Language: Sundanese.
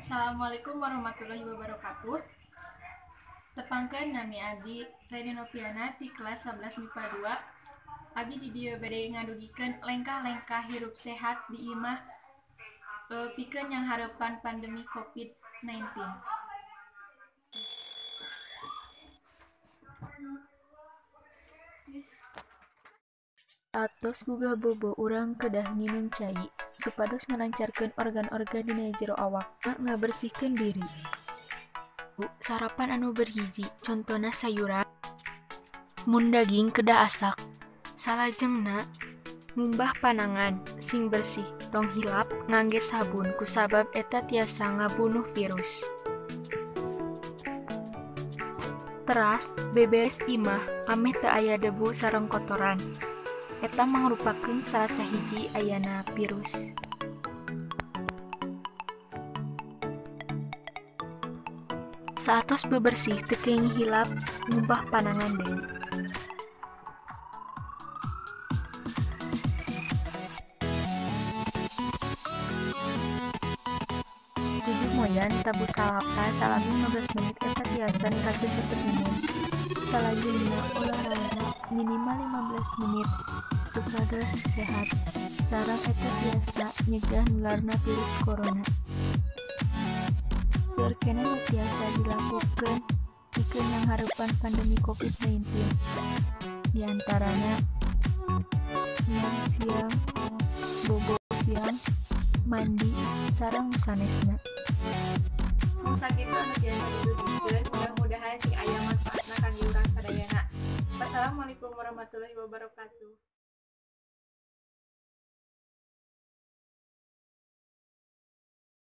Assalamualaikum warahmatullahi wabarakatuh. Tepangkeun nami abdi Reni Noviana ti kelas 11 MIPA 2. Abdi di dieu bade ngadugikeun lengkah-lengkah hirup sehat di imah pikeun nyanghareupan pandemi COVID-19. Saatos gugah bobo urang kedah nginum cai supados ngalancarkeun organ-organ dina jero awak, ngabersihkeun diri. Sarapan anu bergizi, contona sayuran, mun daging kedah asak. Salajengna ngumbah panangan sing bersih, tong hilap ngangge sabun kusabab eta tiasa ngabunuh virus. Teras beberes imah ameh teu aya debu sareng kotoran. Eta mangrupakeun salah sahiji ayana virus. Saatos bebersih teu kenging hilap ngumbah panangan deui. Tujuh moyan tabuh salapa salami 15 menit eta tiasa ningkatkeun sistem imun. Salajengna olahraga minimal 15 menit supados sehat sareng eta tiasa nyegah nularna virus corona. Seueur keneh nu tiasa dilakukeun pikeun nyanghareupan pandemi COVID-19. Di antarana miang siang, bobo siang, mandi, sareng nu sanesna. Mung sakitu anu tiasa didugikeun, mudah-mudahan sing aya manfaatna kangge urang sadayana. Wassalamualaikum warahmatullahi wabarakatuh.